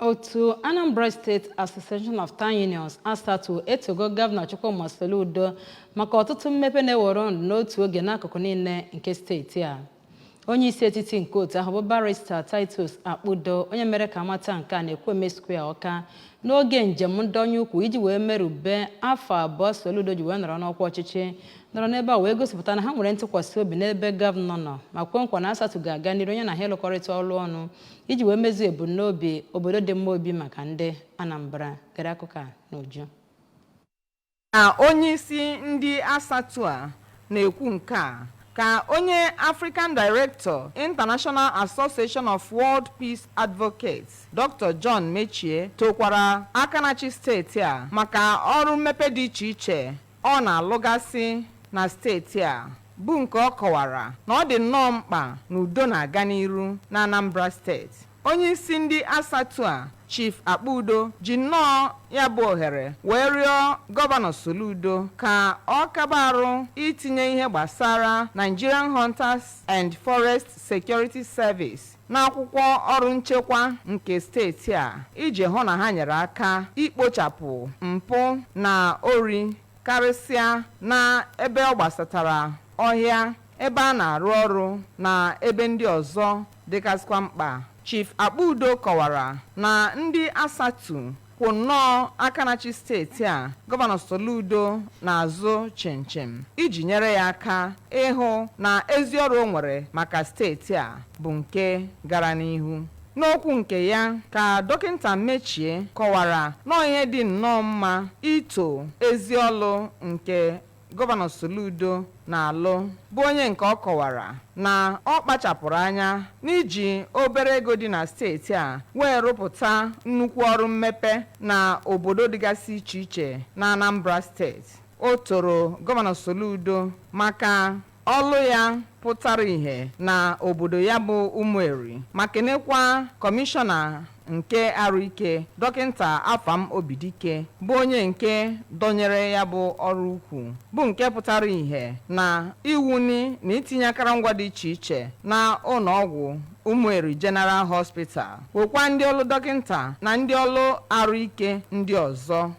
Otu Anambra State Association of Town Unions, ASATU, etogo Gọvanọ Chukwuma Soludo maka ọtụtụ mmepe na-ewere ọnọdụ n'otu oge n'akụkụ niile nke steeti a. Onye isi etiti nke otu ahụ bụ Barrister Titus Akpudo, onye mere ka amata nke a n'Ekwueme Square, Ọka, n'oge njem ndọnye ukwu iji wee merube afọ 2 Soludo ji wee nọrọ n'ọkwa ọchịchị, nọrọ n'ebe a wee gosipụta na ha nwere ntụkwasị obi n'ebe gọvanọ nọ ma kwe nkwa na ASATU ga-aga n'iru onye na ha ịlụkọrịta ọrụ ọnụ iji wee mezuo ebumnobi obodo dị mma obi maka ndị Anambra. Gere akụkọ a n'uju. Ka onyeisi ndị ASATU a na-ekwu nke a, ka onye African Director, International Association of World Peace Advocates, Dr. John Mechie, tokwara aka na-achị steeti a maka ọrụ mmepe dị iche iche ọ na-alụgasị na steeti a, bụ nke ọ kọwara na ọ dị nnọọ mkpa na udo na-aga n'iru na Anambra Steeti. Onyeisi ndị ASATU a, Chief Akpudo, ji nnọọ ya bụ ohere wee rịọ Gọvanọ Soludo ka ọ kaba arụ itinye ihe gbasara Nigerian Hunters and Forest Security Service n'akwụkwọ ọrụ nchekwa nke steeti a iji hụ na ha nyere aka ikpochapụ mpụ na ori, karịsịa na ebe ọ gbasatara ọhịa, ebe a na-arụ ọrụ na ebe ndị ọzọ dịgasịkwa mkpa. Chief Akpudo kọwara na ndị ASATU kwụ nnọọ aka na-achị steeti a, Gọvanọ Soludo, na-azụ chinchin iji nyere ya aka ịhụ na ezi ọrụ o nwere maka steeti a bụ nke gara n'ihu. N'okwu nke ya ka Dọkịta Mechie kọwara nọọ ihe dị nnọọ mma ito ezi ọlụ nke Gọvanọ Soludo na-alụ, bụ onye nke ọ kọwara na ọ kpachapụrụ anya n'iji obere ego dị na steeti a wee rụpụta nnukwu ọrụ mmepe na obodo dịgasị iche iche na Anambra Steeti. O toro Gọvanọ Soludo maka ọlụ ya pụtara ìhè na obodo ya bụ Ụmụeri, ma kenekwa kọmishọna nke arụike, Dọkịta Afam Obidike, bụ onye nke dọnyere ya bụ ọrụ ukwu, bụ nke pụtara ìhè na iwuni na itinye akụrụngwa dị iche iche na ụlọọgwụ Ụmụeri General Hospital, wekwa ndị ọlụ dọkịta na ndị ọlụ arụike ndị ọzọ.